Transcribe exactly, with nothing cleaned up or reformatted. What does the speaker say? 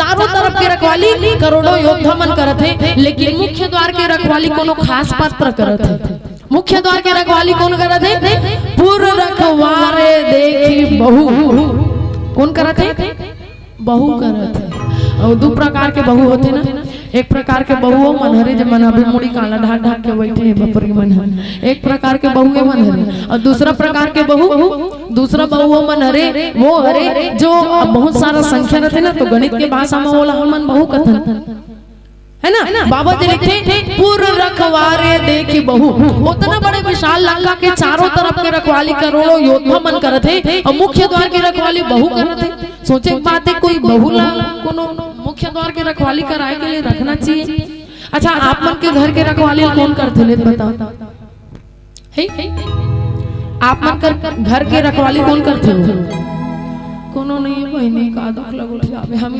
चारों तरफ के रखवाली करोड़ों योद्धा मन करत हे, लेकिन मुख्य द्वार के रखवाली कोनो खास पात्र करत हे। मुख्य द्वार के रखवाली कोन करत हे? पुर रखवारे देखी बहू। कोन करत हे? बहू करत हे। अउ दू प्रकार के बहू होथे ना, एक प्रकार के बहू वो मन हरे, जे मन अभी मुड़ी काला ढाक ढाक के बैठे हे, बपरी मन हरे। एक प्रकार के बहू वो मन हरे, अउ दूसरा प्रकार के बहू, दूसरा बहू वो मन हरे, वो हरे जो बहुत सारा संख्या रथे ना, तो गणित के भाषा में ओला हमन बहू कथन, है ना? बाबा जी लिखथे, पुर रखवारे देखी बहू। उतना बड़े विशाल लंका के चारों तरफ के रखवाली करोड़ों योद्धा मन करत हे, अउ मुख्य द्वार के रखवाली बहू करत हे। सोचे के बात हे, कोई बहू ला कोनो मुख्य द्वार के रखवाली कराए के लिए रखना चाहिए। अच्छा, आप मन के घर के रखवाली कोन करथे, ले बताओ। हे? आप मन कर घर के रखवाली कोन करथे? कोनो नहीं हे बहिनी, का दुख लगो जावे, हम